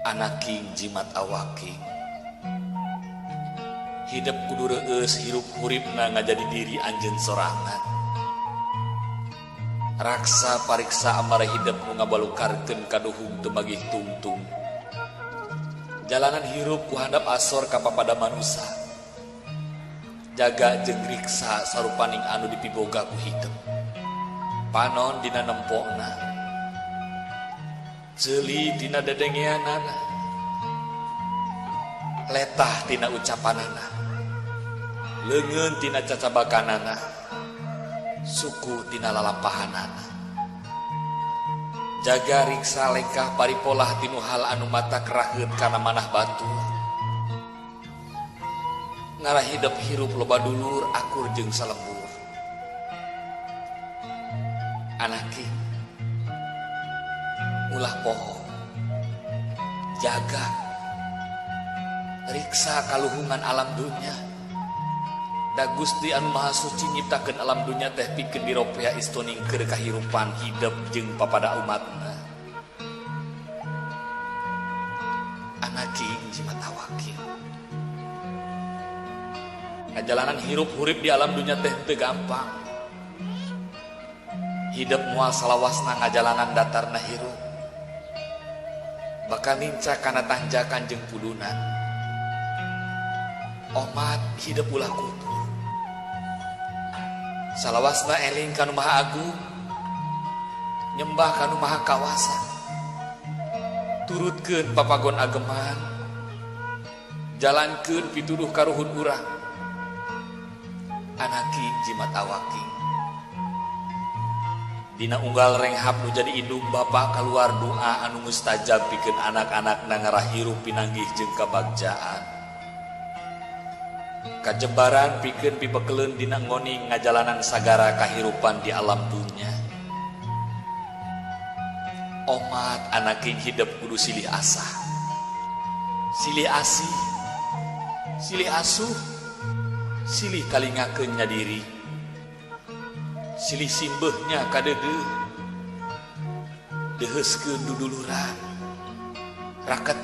Anaking jimat awaking hidup kudu reueus hirup huripna ngajadi diri anjeun sorangan. Raksa pariksa amara hidup nu ngabalukarkeun kaduhung teu magih tungtung. Jalanan hirup ku handap asor ka papada manusa. Jaga jeung riksa sarupaning anu dipiboga ku hidup. Panon dina nempona, ceuli tina dedengeanana, letah tina ucapanana, leungeun tina cacabakanana, suku tina lalampahanana. Jaga riksa lengkah paripolah tinu hal anu mata keraheut kana manah batur. Ngarah hidup hirup loba dulur akur jeung salembur. Anaki ulah poho, jaga riksa kaluhungan alam dunya. Da Gusti anu Maha Suci nyiptakeun alam dunya teh pikeun diropea istoning keur kahirupan hidup jeung papada umatna. Anaki jimat awaki. Ngajalanan hirup hurip di alam dunya teh teu gampang. Hidup moal salawasna ngajalanan datarna hirup. Bakal nincak kana tanjakan jeung pudunan. Omat hidup ulah kutur. Salawasna eling kanu Maha Agung, nyembah kanu Maha Kawasa. Turutkeun papagon ageman, jalankeun pituduh karuhun urang. Anaki jimat awaki. Dina unggal renghap nu jadi indung bapa kaluar doa anu mustajab pikeun anak-anakna ngarah hirup pinanggih jeung kabagjaan. Kajebaran pikeun pibekeleun dina ngoning ngajalanan sagara kahirupan di alam dunya. Omat anaking hidup kudu silih asah, silih asih, silih asuh, silih talingakeun nya diri, silih simbeuhnya kadeudeuh, deuheuskeun duduluran, raket.